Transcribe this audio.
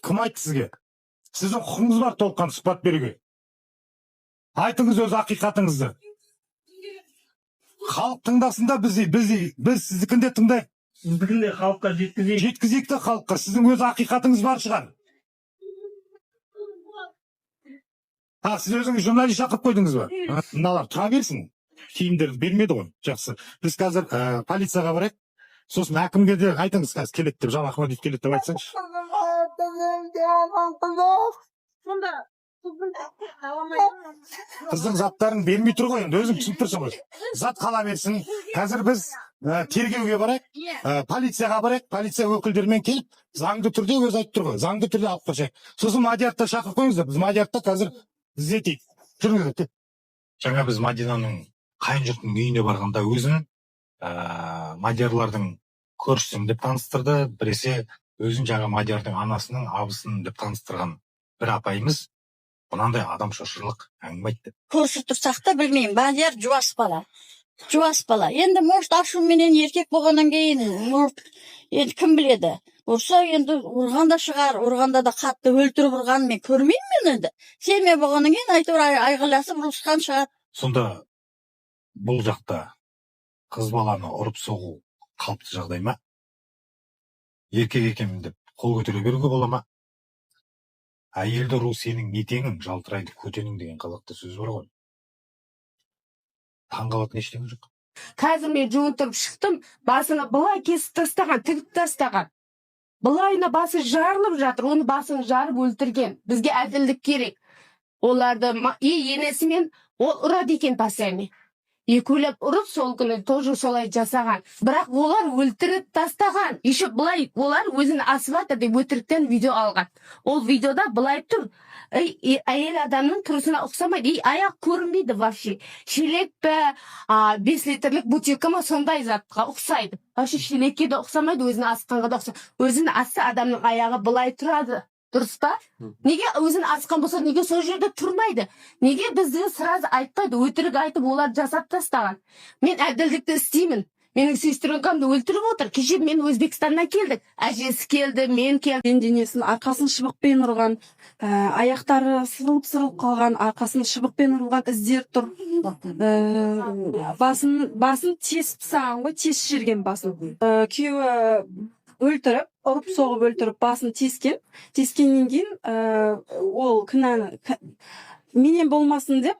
Кім айтты сізге? Сіздің құқығыңыз бар толыққанды сұхбат беруге. Айтыңыз өз ақиқатыңызды. Халық тыңдасын да, біз сіздікін де тыңдайық. Сіздікін де халыққа жеткізейік. Жеткізейік те халыққа. Сіздің өз ақиқатыңыз бар шығар. А, сіз өзіңіз журналист шақырып қойдыңыз ба? Мыналар тұра берсін. Киімдерді бермеді ғой. Жақсы. Біз қазір полицияға барайық. Сосын әкімге де айтыңыз, қазір келеді деп, Жан Ахмадиев келеді деп айтсаңшы. Сонда Қыздың заттарын бермей тұр ғой енді, өзің түсініп тұрсың ғой. Зат қала берсін. Қазір біз тергеуге барайық, полицияға барайық. Полиция өкілдерімен келіп, заңды түрде, өзі айтып тұр ғой, заңды түрде алып қашайық. Сосын Мадиярды да шақырып қойыңыздар. Біз Мадиярды да қазір іздетейік. Жүріңіздер, кет. Жаңа біз Мадинаның қайын жұртының үйіне барғанда өзін Мадиярлардың көршісімін деп таныстырды. Біресе өзін жаңа Мадиярдың анасының абысыным деп таныстырған бір апайымыз мынандай адам шошырлық әңгіме айтты. Көрші тұрсақ та, білмеймін, Мадияр жуас бала, жуас бала. Енді, может, ашуменен, еркек болғаннан кейін, может, енді кім біледі, ұрса енді ұрған да шығар. Ұрғанда да қатты өлтіріп ұрғанын мен көрмеймін. Мен енді семья болғаннан кейін, әйтеуір айғайласып ұрысқан шығар. Сонда бұл жақта қыз баланы ұрып соғу қалыпты жағдай ма? Еркек екенмін деп қол көтере беруге бола ма? Әйелді ұру сенің не теңің, жалтырайды көтенің деген қазақта сөз бар ғой. Таң қалатын ештеңе жоқ. Қазір мен жуынтырып шықтым, басына былай кесіп тастаған, тігіп тастаған. Былайына басы жарылып жатыр, оны басын жарып өлтірген. Бізге әділдік керек. Оларды и енесімен ол ұрады екен постоянно. Екеулеп ұрып, сол күні тоже солай жасаған. Бірақ олар өлтіріп тастаған. Еще былай олар өзін асып жатыр деп өтіріктен видео алған. Ол видеода былай тұр. Ей, әйел адамның тұрысына ұқсамайды. И аяқ көрінбейді вообще. Шелек пе, 5 литрлік бутылка ма, сондай затқа ұқсайды. Вообще шелекке де ұқсамайды, өзін асқанға да ұқсамайды. Өзін асса, адамның аяғы былай тұрады. Дұрыс па? Неге өзін асқан болса, неге сол жерде тұрмайды? Неге бізге сразу айтпайды? Өтірік айтып, олар жасап тастаған. Мен әділдікті істеймін. Менің сестренкамды өлтіріп отыр. Кеше мен Өзбекстаннан келдік. Әжесі келді, мен келдім. Денесін, арқасын шыбықпен ұрған, аяқтары сырылып сырылып қалған, арқасын шыбықпен ұрылған іздер тұр. Басын тесіп тастаған ғой, тесіп жіберген басын. Күйеуі өлтіріп, ұрып соғып өлтіріп, басын тескен. Тескеннен кейін ол кінәні менен болмасын деп.